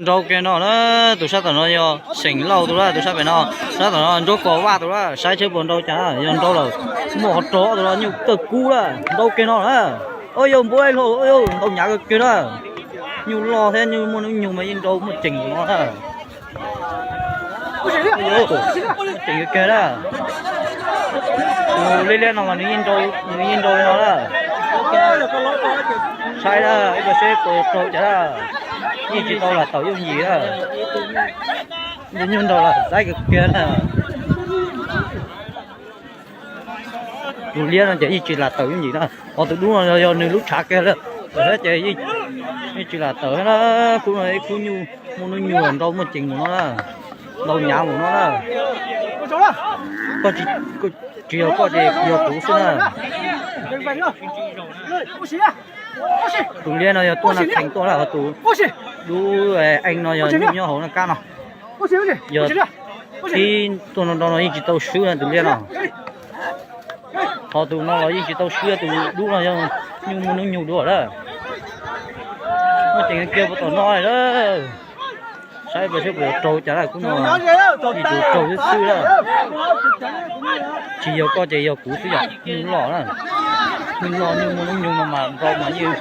Nrau kiag no na, tus sab tom no yog Xeem Lauj tus lawm, tus sab pem no, sab tom no Ntsuab Kos Vaj tus lawm, saib seb puas nrau cas na, yog nrau lawm muaj qhov rog tus no nyuj kawg kub lawm, nrau kiag no na. Ua yog npua laug, ua yog nrau hnyav kawg kiag na. Nyuj loj thiab nyuj muaj hnub nyoog mas yeej nrau muaj ceem no na. Ceem kawg kiag na. Tus liab liab no mas nws yeej nrau, nws yeej nrau li no na. Saib na, ib co seb puas raug cas na. Yeej tsis tau lam tawm yooj yim na. Nyuj nrau lam saib kawg kiag na. Tus liab no ces yeej tsis lam tawm yooj yim na, ho tus dub no yog nws lub tshav kiag lawm, ces yeej tsis lam tawm na. Khub no ib khub nyuj muaj hnub nyoog nrau muaj ceem mus no na, nrau hnyav mus no na. Koj tsis, tsis yog koj ces yog kuv xwb na. Tus liab no yog tuaj na, kheev tuaj na, ho tus dub eev no yog nyuj nyob hauv na kab no. Yog tib tuaj no nrau no yeej tsis tau swb na tus liab no. Ho tus no los yeej tsis tau swb, tus dub no yog nyuj muaj hnub nyoog dua lawm. Muaj ceem kiag puas tom no lawm. Saib puas seb puas raug cas lawm, khub no yeej tsis raug xwb xwb lawm. Tsis yog koj ces yog kuv xwb yom, nyuj loj na. Nyuj loj nyuj muaj hnub nyoog no mas nrau mas yeej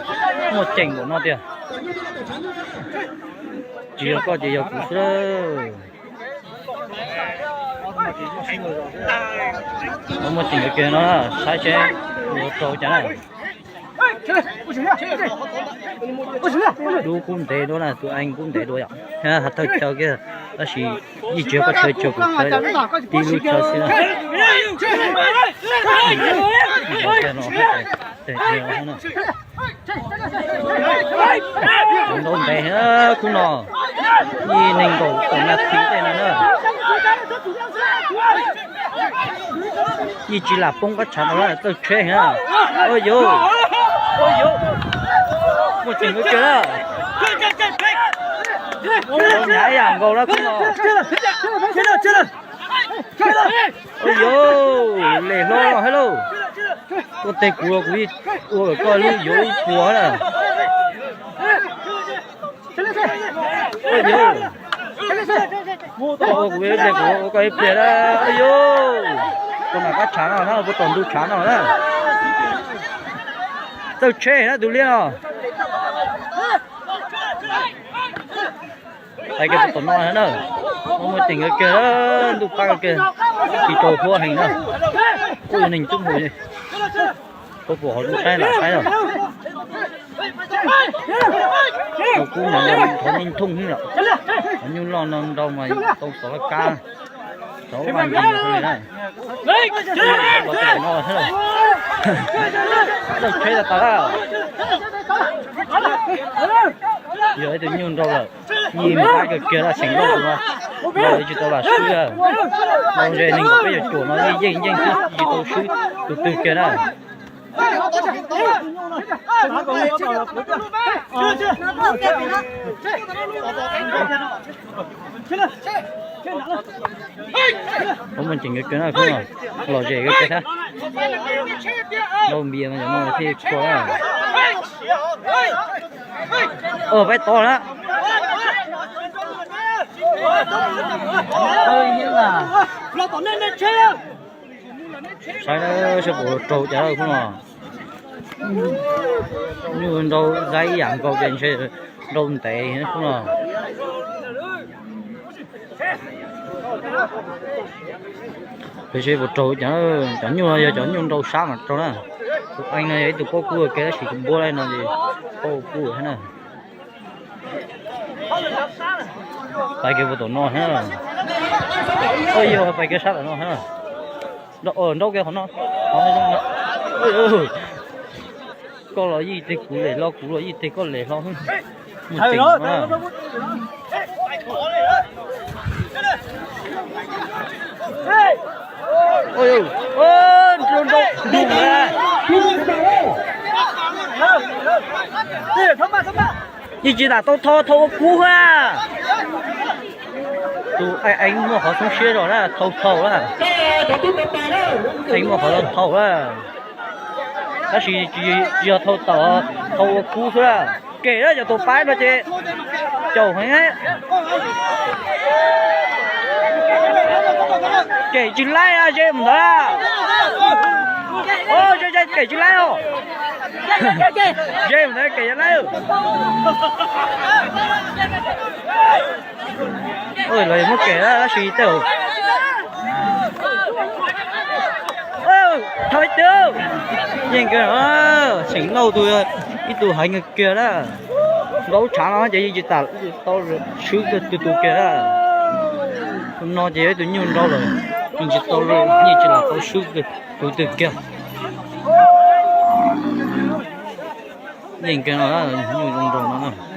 muaj ceem npaum no tiag. Tsis yog koj ces yog kuv xwb. Muaj ceem kiag no, saib seb puas raug cas na. Dub kub ntev dua na, tus eev kub ntev dua yom. Thawj chaw kiag, tab sis yeej tsis yog koj chaw, tsis yog kuv chaw, tib lub chaw xwb na. Nrau ntev, khub no ib neeg nkaum tawm nas this tej no na. Yeej tsis lam poob qab tshav no na, txawj tsheb na. Ua yuv, ua yuv, muaj ceem kawg kiag na. Nrau hnyav ib yam nkaus na khub no. Ua yuv, lem hlo hab lauj. Koj teg kuv los kuv yeej ua kom koj lub yuav ib puas na. Ua yuv, koj ua kuv ib pliag kuv ua koj ib pliag na. Ua yuv, puas nram qab tshav no na, puas tom ntug tshav no na. Txawj tsheb na tus liab no. Hais kiag puas tom no na, muaj ceem kawg kiag, ntuj qab kawg kiag, tsis tau huab heev na. Kuj yog neeg coob mus, kuj pum hauv lub saib lam saib na. Tus kub no thov nej thooj xwb yom. Cov nyuj loj no nrau mas tau xov laj kab, xov vaj ntsis no na. Txawj tsheb tas tas na. Yog ib tug nyuj nrau lawm, yeej mus qab kawg kiag na, Xeem Lauj no, nrau tsis tau lam swb. Nrau ntshe nees nkaum peb caug cuam no yeej yeej yeej xwb, tsis tau swb tus twg kiag na. Muaj ceem kawg kiag na, lom zem kawg kiag thiab. Nrau npias no cov no thiaj tshua na. Peb tod na. Saib seb puas raug cas khub no. Nyuj nrau zaib ib yam nkaus ces ntshe nrau ntev khub no. Peb seb puas raug cas, cov nyuj no yog cov nyuj nrau sab mas raug na. Tus eev no yog ib tug pob kub ua ke tab sis tus npua no ces pob kub thiab na. Pais kiag puas tom no thiab. Ua yog pais kiag sab tom no thiab. Nrau kiag qhov no. Koj los yeej teg kuv lem hlo, kuv los yeej teg koj lem hlo. Muaj ceem no. Yeej tsis lam tau thau, thau ua kub a. Tus eev muaj qhov xoob siab zog na, thau thau na. Eev muaj qhov thau na. Tab sis tsis yog thau tawm, thau ua kub xwb na. Kem na, cov tus paib no ces Caum heev. Kem tsis laib, ze mus ntawd. Kem tsis laib os. Ze mus ntawd kem tsis laib. Los muab kem tab sis tej. Thov ib tug. Yeej kawg, tseem lauj tus, ib tug heev kawg kiag na. Nkaus tshav no ces yeej tsis tas tau swb tus twg kiag na. Tus no ces yog ib tug nyuj nrau lawm, yeej tsis tau, yeej tsis lam tau swb tus twg kiag. Yeej kawg no, nyuj zoo nraug no na.